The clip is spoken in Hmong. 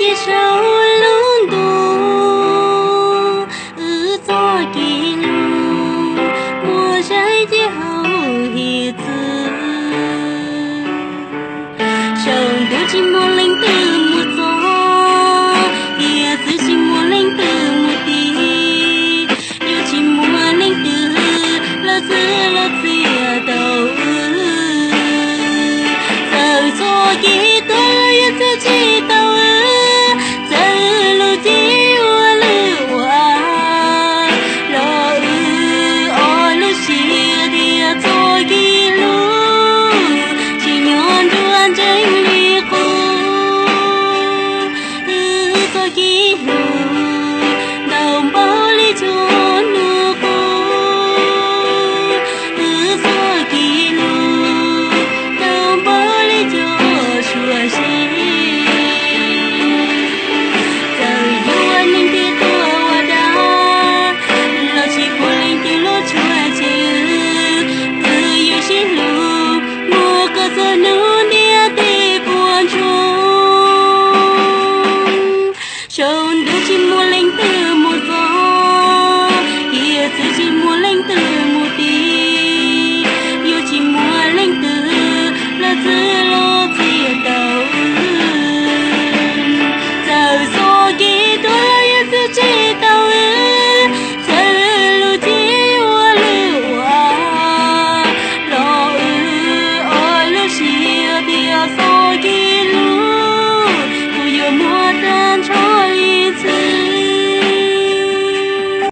Saum lub ntuj, wb txoj kev hlub muaj saib ces haum hiav txwv. Saum ntuj tsis muaj leej twg mus txog, hiav txwv tsis muaj leej twg mus tiv. Yuav tsis muaj leej twg los txwv los txiav tau wb. Txawm txoj kev tuag los yuav txwv tsis tau wb. Txawm lub cev yuav lwj ua los wb ob lub siab thiab txoj kev hlub tsis nyob nruab nrees li qub. Wb txoj kev hlub ntau npaum li cov hnub qub. Wb txoj kev hlub ntau npaum li cov suab zeb. Txawm yuav neeg ntiag tug ua dab los tsis pub leej twg los tsuas tseg wb. Wb yuav sib hlub mus kom txog hnub ntiaj teb puas ntsoog. Saum ntuj tsis muaj leej twg mus txog, hiav txwv tsis muaj leej twg mus tiv. Yuav tsis muaj leej twg los txwv los txiav tau wb. Txawm txoj kev tuag los yuav txwv tsis tau wb. Txawm lub cev yuav lwj ua los wb ob lub siab thiab txoj kev hlub kuj yuav muab tag nrho